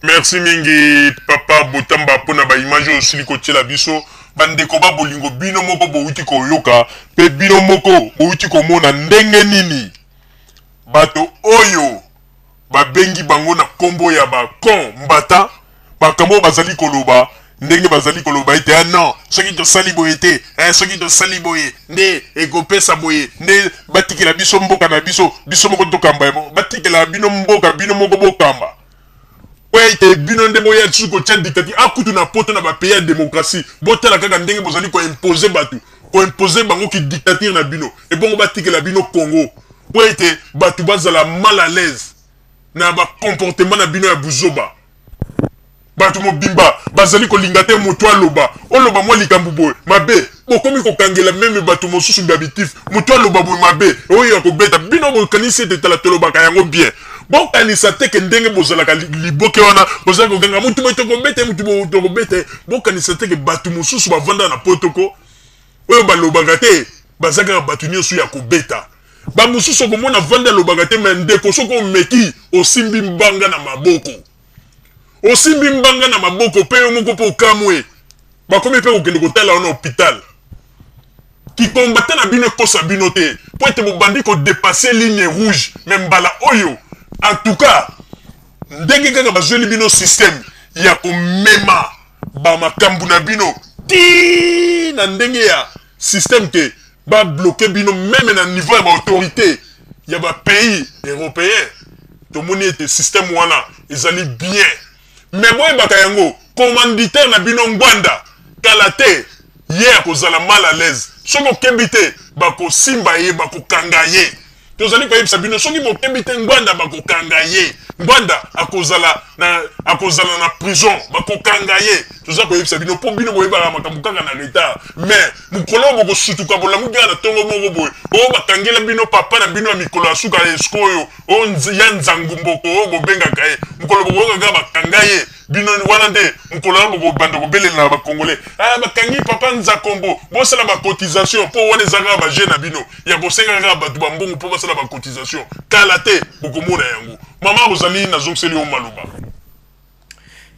Merci mingi papa Botamba pona ba image oyo osili kotiela biso. Bandeko ba bolingo, bino moko bowuti koyoka pe bino moko bowuti komona ndenge nini bato oyo babengi bango na kombo ya ba con mbata, makambo oyo bazali koloba, ndenge bazali koloba ete ah non, soki tosali boye te, eh, soki tosali boye nde ekopesa boye, nde batikela biso mboka na biso, biso moko tokamba yango. Batikela bino mboka, bino moko bokamba, po ete bino nde boya lisusu kotia dictature akutu na poto na ba pays ya démocratie. Botala kaka ndenge bozali koimpose bato, koimpose bango ki dictature na bino. Ebongo batikela bino Congo po ete bato bazala mal à l'aise na ba comportement na bino ya buzoba. Bato mobimba bazali kolinga te moto aloba, oloba mwa likambo boye mabe, bokomi kokangela meme bato mosusu gabitif. Moto aloba boye mabe, oyo ya kobeta bino. Bokanisi ete tala tolobaka yango bien? Bokanisa te ke ndenge bozalaka liboke wana, bozali kokanga motu boye tokobeta, motu boye tokobeta. Bokanisa te ke bato mosusu bavanda na potoko oyo balobaka te baza kaka bato nyonso ya kobeta. Bamosusu okomona vanda alobaka te, me ndeko, soki omeki, osimbi mbanga na maboko, osimbi mbanga na maboko mpe yo moko mpe okamwe, bakomi mpe kokende kotala yo na hôpital. Kikombata na bino ekosa bino te, mpo ete bobandi kodepase ligne rouge. Me mbala oyo, en tout cas, ndenge kaka bazweli bino système ya komema bamakambo na bino ti na ndenge ya système ke babloke bino meme na niveau ya baautorité ya bapays européen, tomoni ete système wana ezali bien. Me boyebaka yango, commanditaire na bino Ngwanda, kala te ye akozala mal à l'aise. Soki okembi te, bakosimba ye, bakokanga ye. Tozali koyebisa bino, soki bokembi te, Ngwanda bakokanga ye. Ngwanda akozala na prison, bakokanga ye. Toza koyebisa bino mpo bino boyebaka makambo kaka na retard. Mais mokolo oyo bokosutuka, bolamuki kaka na ntongo moko boye, oyo bakangela bino papa na bino ya mikolo ya suka ya esiko oyo, oyo ya nzangu mboko oyo bobengaka ye, mokolo bokoyoka kaka bakanga ye bino wana, nde mokolo wana bokobanda kobelela na bacongolais: "Ah, bakangi papa Nzakombo, bosala bacotisation." Mpo wana eza kaka baje na bino ya kosenga kaka bato bambongo mpo basala bacotisation. Kala te bokomona yango. Mama Rosalie, nazongiseli yo maloba.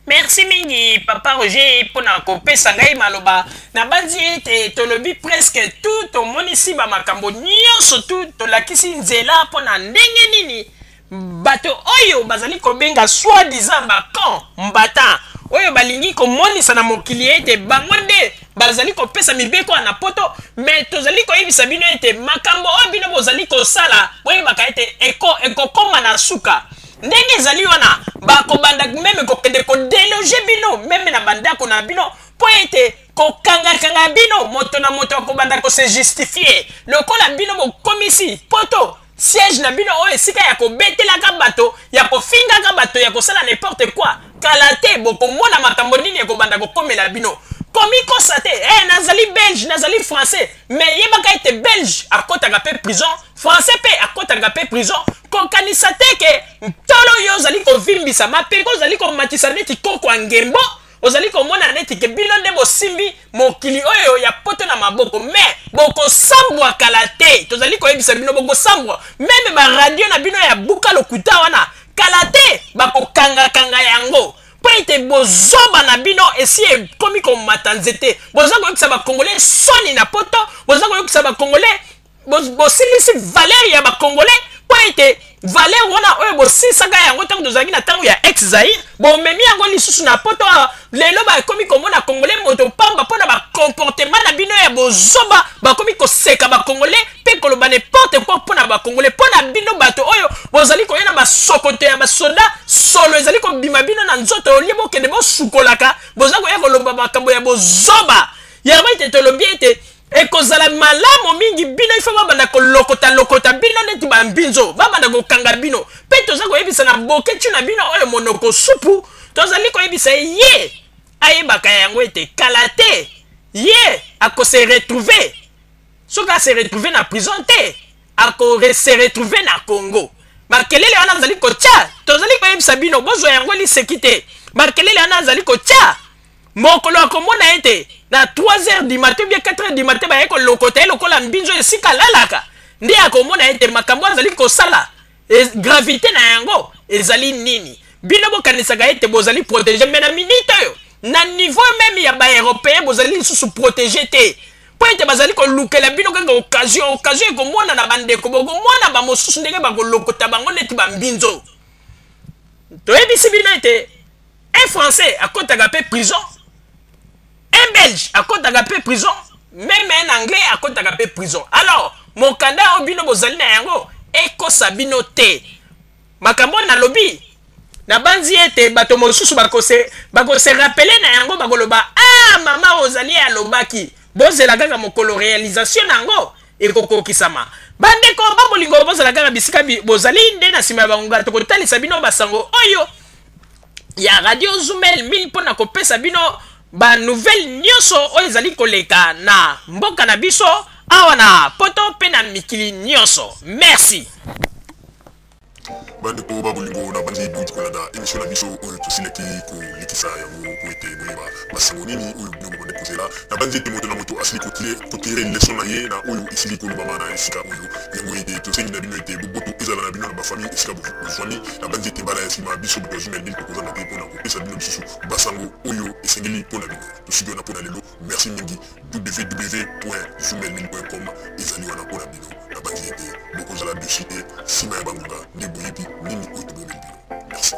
Merci mingi papa Roger mpona kopesa ngai maloba. Nabanzi ete tolobi presque tout, tomonisi bamakambo nyonso tu, tolakisi nzela mpona ndenge nini bato oyo bazali kobenga soi-disant bacon mbata, oyo balingi komonisa na mokili ete bango nde bazali kopesa mibeko na poto. Me tozali koyebisa bino ete makambo oyo bino bozali kosala, boyebaka ete ekokóma na suka. Ndenge ezali wana, bakobanda meme kokende kodéloger bino meme na bandako na bino, mpo ete kokangakanga bino, moto na moto akobanda kose justifier lokola bino bokomisi poto siège na bino, oyo esika ya kobetelaka bato, ya kofingaka bato, ya kosala n'importe quoi. Kala te bokomona makambo nini ekobanda kokomela bino. Komikosa te, nazali Belge, nazali Français. Mais yebaka ete Belge akɔtaka mpe prison, Français mpe akɔtaka mpe prison. Kokanisa te ke ntolo oyo ozali kovimbisa mapeko, ozali komatisa neti koko ya ngembo, ozali komona neti ke bino nde bosimbi mokili oyo ya poto na maboko. Me bokosambwa kala te. Tozali koyebisa bino, bokosambwa. Meme baradio na bino ya buka lokuta wana, kala te bakokangakanga yango, mpo ete bozoba na bino esi ekomi komata nzete. Boza koyokisa bacongolais soni na poto, boza koyokisa bacongolais, bosilisi valeur ya bacongolais, mpo ete valeur wana oyo bosilisaka yango ntango tozalaki na ntango ya ex Zaire, bomemi yango lisusu na poto awa. Lelo bakomi komona Congolais moto pamba mpo na bacomportement na bino ya bozoba. Bakomi koseka bacongolais mpe koloba n'importe quoi mpo na bacongolais, mpo na bino bato oyo bozali koya na basokoto ya basoda, solo ezali kobima bino na nzoto. Olie bokende bosukolaka, boza koya koloba makambo ya bozoba yango. Ete tolobi ete ekozala malamu mingi, bino ifo babanda kolokota lokota bino neti bambinzo, babanda kokanga bino. Mpe toza koyebisa na Bokecu na bino oyo monoko supu, tozali koyebisa ye ayebaka yango ete kala te ye akose retrouver. Soki ase retrouver na prison te, akose retrouver na Congo. Makelele wana azali kotia, tozali koyebisa bino, bozwa yango liseki te. Makelele wana azali kotia, mokolo akomona ete na 3 heures du matin, bien 4 heures du matin, baye kolokota ye lokola mbinzo esika alalaka, nde akomona ete makambo azali kosala, gravité na yango ezali nini. Bino bokanisaka ete bozali protege, mais na minute oyo, na niveau meme ya ba européen, bozali lisusu protege te, mpo ete bazali kolukela bino kaka occasion. Occasion ekomona na bandeko, bokomona bamosusu ndenge bakolokota bango neti bambinzo. Toyebisi bino ete un Français akɔtaka mpe prison, un Belge akɔtaka mpe prison, même un Anglais akɔtaka mpe prison. Alors mokanda oyo bino bozali na yango ekosa bino te. Makambo nalobi, nabanzi ete bato mosusu bakose rappeler na yango, bakoloba: "Ah, mama ozali alobaki." Bozela kaka mokolo réalisation na yango ekokokisama. Bandeko babolingo, bozala kaka bisika bozali nde na nsima ya bangonga tokotalisa bino basango oyo ya Radio Zumel 1000 mpona kopesa bino banouvelle nyonso oyo ezali koleka na mboka na biso awa na Poto mpe na mikili nyonso. Merci. Bandeko babolingo, na banzi bouti kolanda émission na biso oyo tosilaki kolekisa yango po ete boyeba basango nini oyo bino bobande kozela. Na banzi ete moto na moto asili kotirer leçon na ye na oyo esili kolobama na esika oyo. Yango ete tosengi na bino ete boboto ezala na bino na bafamille esika bozwami. Na banzi ete mbala ya nsima, biso bato ya Zumel 1000 tokozanga te mpona kopesa bino lisusu basango oyo esengeli mpona bino. Tosuki wana mpona lelo. Merci mingi. www.zumel1000.com ezali wana mpona bino. Na banzi ete bokozala déçus te. Nsima ya bangonga nde boyebi nini oyo tobomeli bino. Merci.